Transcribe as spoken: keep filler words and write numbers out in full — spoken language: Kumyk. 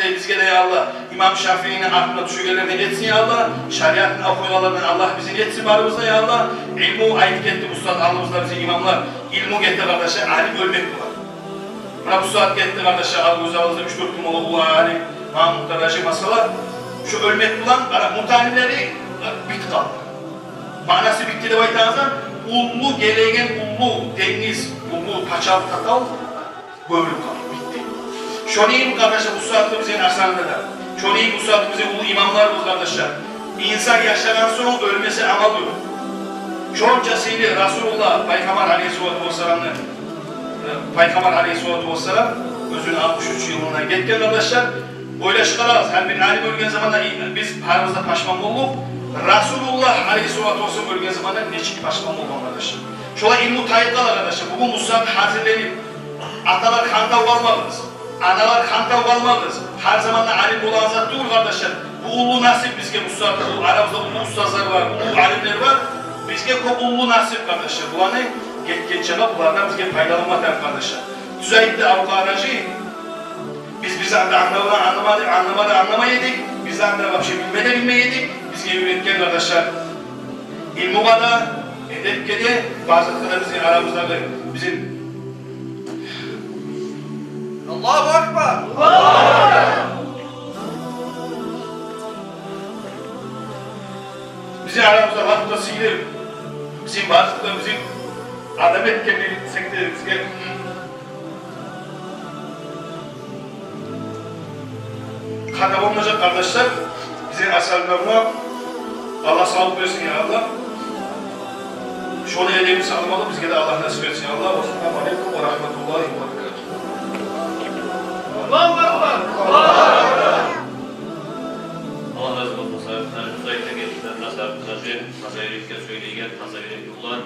Бизге де, я Аллагь, имам Шафиини артына тюшегенлерден этсин, я Аллагь. Шариатны охуйгъанлардан Аллагь бизин этсин барыбызны да, я Аллагь. Илму айтып гетди устаз, алдыбызда бизин имамлар. Илму гетди, къардашлар, алим оьлмек булан. Муна бу сагьат гетди, къардашлар, алгъызда уьч-дёрт гюн бола уллу алим Магьаммат Мухтар-гьажи, масала. Шо оьлмек булан, къара, муталимлери битип къалды. Маънасы битди деп айтагъанда, уллу гелеген уллу денгиз, уллу пачалыкъ татав гёмюлюп къалды, битди. Шону йимик, къардашлар, бу сагьатгъы бизин Арсланда да. Шону йимик бу сагьатгъы бизин уллу имамларыбыз, къардашлар. Инсан яшагъан сонг оьлмесе амал ёкъ. Шонча сыйлы Расулуллагь Пайхаммар алейгьиссалату вассаламны, э, Пайхаммар алейгьиссалату вассалам оьзюню алтмыш уьч йылында гетген, къардашлар. Ойлашып къарагъыз, гьар бир алим оьлген заманда, биз барыбыз да пашман болдукъ. Расулуллагь алейгьиссалату вассалам оьлген заманда нечик пашман болгъан, къардашлар. Шолай илму тайып къала, къардашлар. Бугюн бу сагьат гьазирленип, аталар хантав къалмагъыз, аналар хантав къалмагъыз. Гьар заманда алим болагъан зат тюгюл, къардашлар. Бу уллу насип бизге, бу сагьат бу арабызда уллу устазлар бар, уллу алимлер бар. Бизге кёп уллу насип, къардашлар. Буланы гетгенче булардан бизге пайдаланма тарыкъ, къардашлар. Тюз айтды Абукъаражи. Биз бир зат да англама да, англама да, англама да англама эдик. Бир зат да вообще билме де билмей эдик. Бизге уьйретген, къардашлар, илмугъа да, эдепге де, бары затгъа да бизин арабыздагъы, бизин... Аллагьу акбар! Бизин арабызда лап да сыйлы, бизин бары затгъа, бизин адам этген бир секде бизге хата болмажакъ, къардашлар. Бизин Арсланлагъа Аллагь савлукъ берсин, я Аллагь. Шону эдебин сакъламагъа бизге де Аллагь насип этсин, я Аллагь. Вассаламу алейкум ва рагьматуллагьи ва баракатугь. Аллагьу акбар! Аллагь рази болсун. Сагьиб, Саид гелишден, Саид гьажи, таза юрекден сёйлейген, таза юрекли улан.